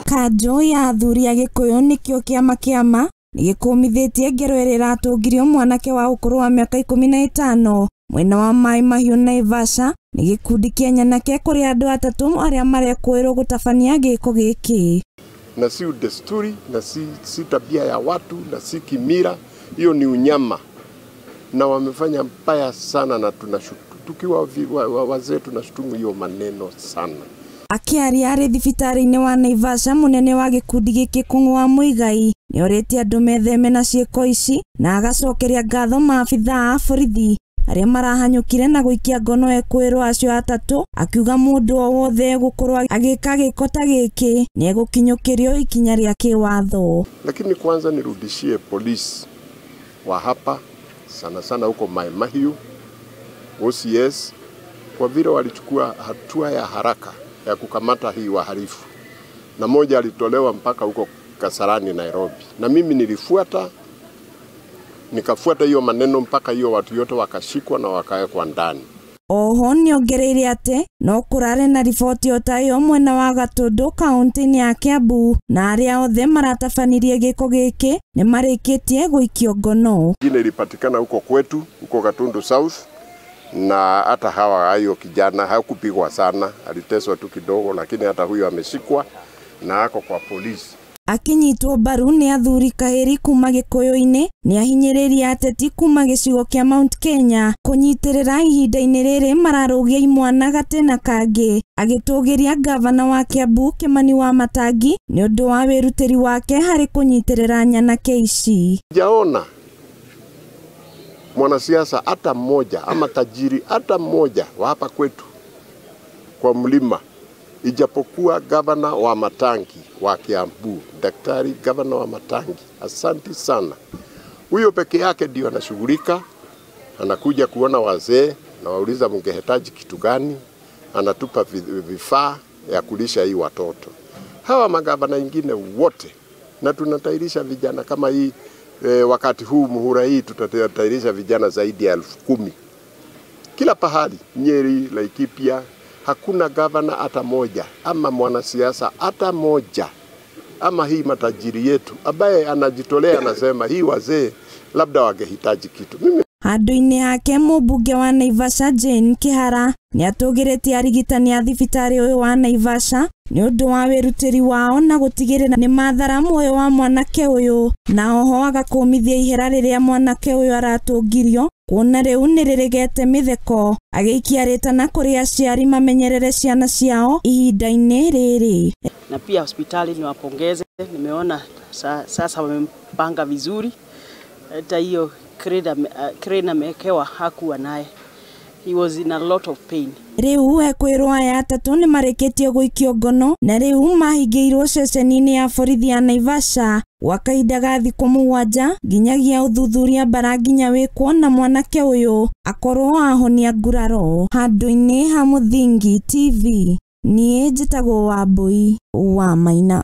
Kanjũ ya athuri a Gĩkũyũ nĩkĩo kĩama kĩama nĩgĩkũmithĩtie ngero ĩrĩa ĩratũngirio mwanake wa ũkũrũ wa mĩaka 15 mwena wa Mai Mahiũ Naivasha nĩ gĩkundi kĩa nyanake kũrĩ andũ atatũ arĩa marekũĩrwo gũtabania gĩko gĩkĩ. Na si desturi na si tabia ya watu na si kimila, hiyo ni unyama na wamefanya mbaya sana, na tukiwa wazee tunashutumu hiyo maneno sana. Akĩaria arĩ thibitarĩ-inĩ wa Naivasha, mũnene wa gĩkundi gĩkĩ Kũng'ũ wa Muigai nĩorĩtie andũ metheme na ciĩko ici na agacokeria ngatho maabithaa a borithi arĩa marahanyũkire na gũikia ngono ekũĩrwo acio atatũ, akiuga mũndũ o wothe egũkorwo agĩka gĩko ta gĩkĩ nĩegũkinyũkĩrio ikinya rĩa kĩwatho. Lakini kwanza nirudishie polisi wa hapa sana sana huko Mai Mahiu, OCS, kwa vile walichukua hatua ya haraka ya kukamata hii wahalifu, na moja alitolewa mpaka huko Kasarani Nairobi, na mimi nilifuata, nikafuata hiyo maneno mpaka hiyo watu yote wakashikwa na wakawekwa ndani. Oho nĩongereire atĩ no kũrarĩ na riboti o ta ĩyo mwena wa Gatũndũ kaunti-inĩ ya Kiambu, na arĩa othe maratabanirie gĩko gĩkĩ nĩmarĩkĩtie gũikio ngono. Ingine ilipatikana huko kwetu huko Gatundu South, na hata hawa hayo kijana hakupigwa sana, aliteswa tu kidogo, lakini hata huyo ameshikwa na ako kwa polisi. Akinyitwo mbaru nĩ athuri kahĩri kuma Gĩkũyũ-inĩ nĩahinyĩrĩirie ateti kuma gĩcigo kĩa Mount Kenya kũnyitĩrĩra ihinda-inĩ rĩrĩ mararũgia imwana gatĩna kangĩ, agĩtũgĩria ngavana wa Kiambu Kimani wa Matangi nĩ ũndũ wa wĩrutĩri wake harĩ kũnyitĩrĩra nyanake ici. Sijaona mwanasiasa hata mmoja ama tajiri hata mmoja wa hapa kwetu kwa mlima, ijapokuwa gavana wa Matangi wa Kiambu, daktari gavana wa Matangi, asanti sana. Huyo peke yake ndio anashughulika, anakuja kuona wazee na wauliza mngehitaji kitu gani, anatupa vifaa ya kulisha hii watoto. Hawa magavana wengine wote, na tunatairisha vijana kama hii wakati huu muhura hii tutatairisha vijana zaidi ya 10,000 kila pahali, Nyeri, Laikipia. Hakuna gavana hata moja ama mwanasiasa hata moja ama hii matajiri yetu ambaye anajitolea anasema hii wazee labda wangehitaji kitu. Mimi Handũ-inĩ hake mũmbunge wa Naivasha Jane Kihara nĩatũgĩrĩtie arigitani a thibitarĩ ũyũ wa Naivasha nĩ ũndũ wa wĩrutĩri wao na gũtigĩrĩra nĩ mathara muoyo wa mwanake ũyũ, na oho agakũmithia ihera rĩrĩa mwanake ũyũ aratũngirio kuona rĩu nĩrĩregete mĩtheko, agĩikia rĩtana kũrĩ aciari mamenyerere ciana ciao ihinda-inĩ rĩrĩ. Na pia hospitali niwapongeze, nimeona sasa wamempanga vizuri, hata hiyo crane amewekewa hakuwa naye. He was in a lot of pain. Rĩu ekwĩrwo aya atatũ nĩmarĩkĩtie gũikio ngono na rĩu mahingĩirwo ceceni-inĩ ya borithi ya Naivasha gwa kahinda ga thikũ 7 nginyagia ũthuthuria bara nginya wĩkwo na mwanake ũyũ akorwo ahonia nguraro. Handũ-inĩ ha Mũthingi TV, niĩ njĩtagwo Wambui wa Maina.